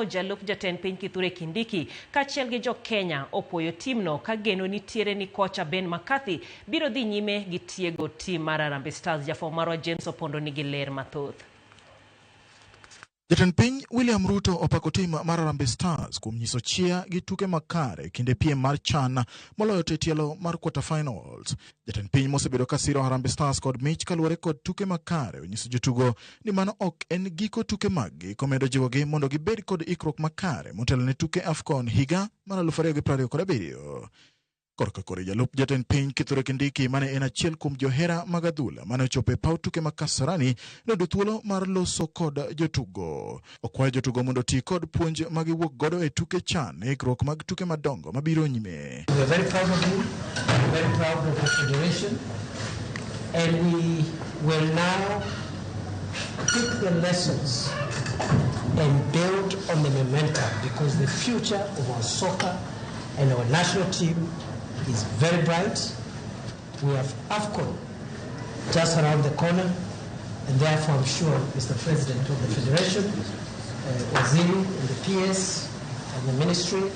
Jalup jatend piny Kithure Kindiki kaachiel gi jo Kenya opuoyo timno ka geno nitiere ni kocha Ben McCarthy biro dhi nyime gi tiego tim mar Harambee Stars. Jafwambo marwa James Opondo nigi ler mathoth. Jatend piny William Ruto opako tim mar Harambee Stars kuom nyiso chia gi tuke makare kinde piem mar CHAN moloyo te tielo mar quarter finals. Jatend piny mosebedo ka siro Harambee Stars kod mich kaluwore kod tuke makare onyiso jotugo ni mano ok en giko tuke maggi komedo jiwogi mondo gibed kod ikruok makare motelo ne tuke AFCON higa mar 2027. Korka kore jalup jatend piny Kithure Kindiki mane en achiel kuom johera mag adhula mane ochopo e paw tuke ma Kasarani noyudo thuolo mar loso kod jotugo. Okwayo jotugo mondo oti kod puonj ma giwuok godo e tuke CHAN e ikruok mag tuke madongo mabiro nyime. We are very proud of you, very proud of the federation, and we will now pick the lessons and build on the momentum, because the future of our soccer and our national team is very bright. We have AFCON just around the corner, and therefore I'm sure Mr. President of the Federation, Waziri and the PS and the Ministry,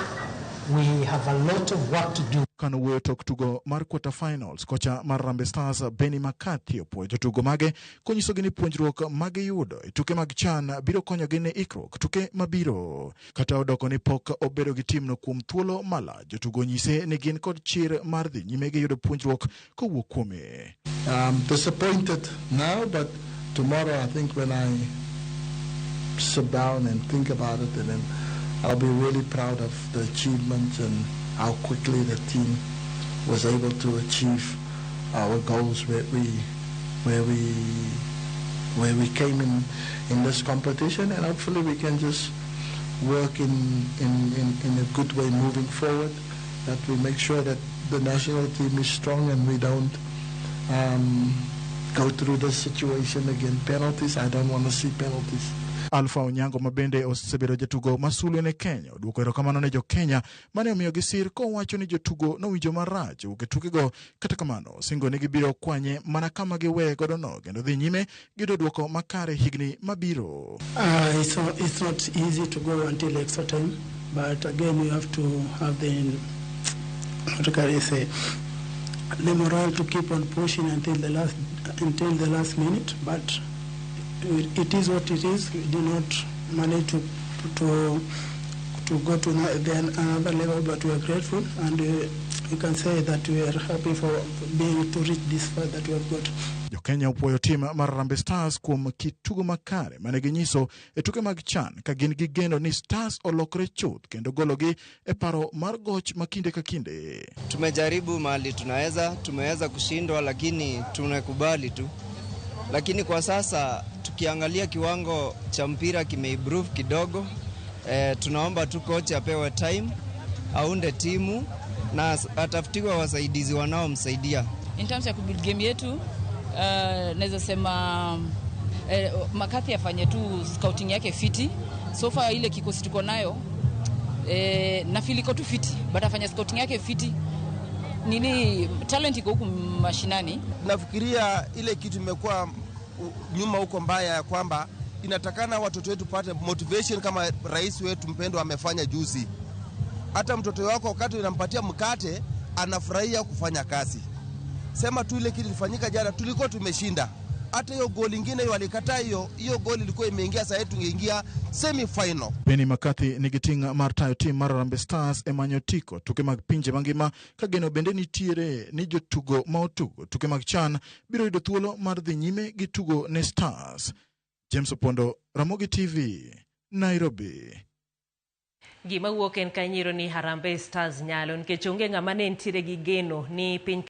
we have a lot of work to do. Kano wuoyo tok tugo mar quarter finals, kocha mar Harambee Stars Benni McCarthy opuoyo jotugo mage konyisogi ni puonjruok magiyudo e tuke mag CHAN biro konyogi ne ikruok tuke mabiro. Kata odoko ni pok obedo gi timno kuom thuolo malach, jotugo nyise ni gin kod chir mar dhi nyime gi yudo puonjruok kowuok kuome. I'm disappointed now, but tomorrow I think when I sit down and think about it, and then I'll be really proud of the achievements and how quickly the team was able to achieve our goals where we came in this competition, and hopefully we can just work in a good way moving forward, that we make sure that the national team is strong and we don't go through this situation again. Penalties, I don't want to see penalties. Alpha Onyango ma bende osebedo jatugo masulwe ne Kenya oduoko erokamano ne jo Kenya mane omiyogi sir kowacho ni jotugo nowinjo marach wuok e tukego. Kata kamano singo ni gibiro kwanye mana kama giweye godo no kendo dhi nyime gi yudo duoko makare higni mabiro. It's not easy to go until extra time, but again you have to have the, what can I say, the morale to keep on pushing until the last minute. But it is what it is. We did not manage to go to the another level, but we are grateful, and we can say that we are happy for being to reach this far that we have got. Jo Kenya opuoyo tim mar Harambee Stars kuom kit tugo makare mane ginyiso e tuke mag CHAN ka gin gi geno ni Stars olokre chuth kendo gologi e paro mar goch ma kinde ka kinde. Tumejaribu mahali tunaweza, tumeweza kushindwa, lakini tunakubali tu. Lakini kwa sasa tukiangalia kiwango cha mpira kimeimprove kidogo. Tunaomba tu kocha apewe time, aunde timu na atafutiwe wasaidizi wanaomsaidia. In terms ya kubuild game yetu, naweza sema McCarthy afanye tu scouting yake fiti. So far ile kikosi tuko nayo, na feel iko tu fiti, but afanye scouting yake fiti. Nini, talent iko huku mashinani. Nafikiria ile kitu imekuwa nyuma huko mbaya ya kwamba inatakana watoto wetu pate motivation kama rais wetu mpendwa amefanya juzi. Hata mtoto wako wakati unampatia mkate anafurahia kufanya kazi. Sema tu ile kitu ilifanyika jana, tulikuwa tumeshinda. Hata hiyo goli ingine hiyo walikataa, hiyo goli ilikuwa imeingia, sasa tungeingia semi final. Benni McCarthy nigi ting' mar tayo tim mar Harambee Stars e manyo otiko tuke mag pinje mangima ka geno bende nitiere ni jotugo ma otugo tuke mag CHAN biro yudo thuolo mar dhi nyime gi tugo ne Stars. James Opondo, Ramogi TV, Nairobi. Gima wuok en ka nyiro ni Harambee Stars nyalo nikech onge ng'ama ne nitiere gi geno ni piny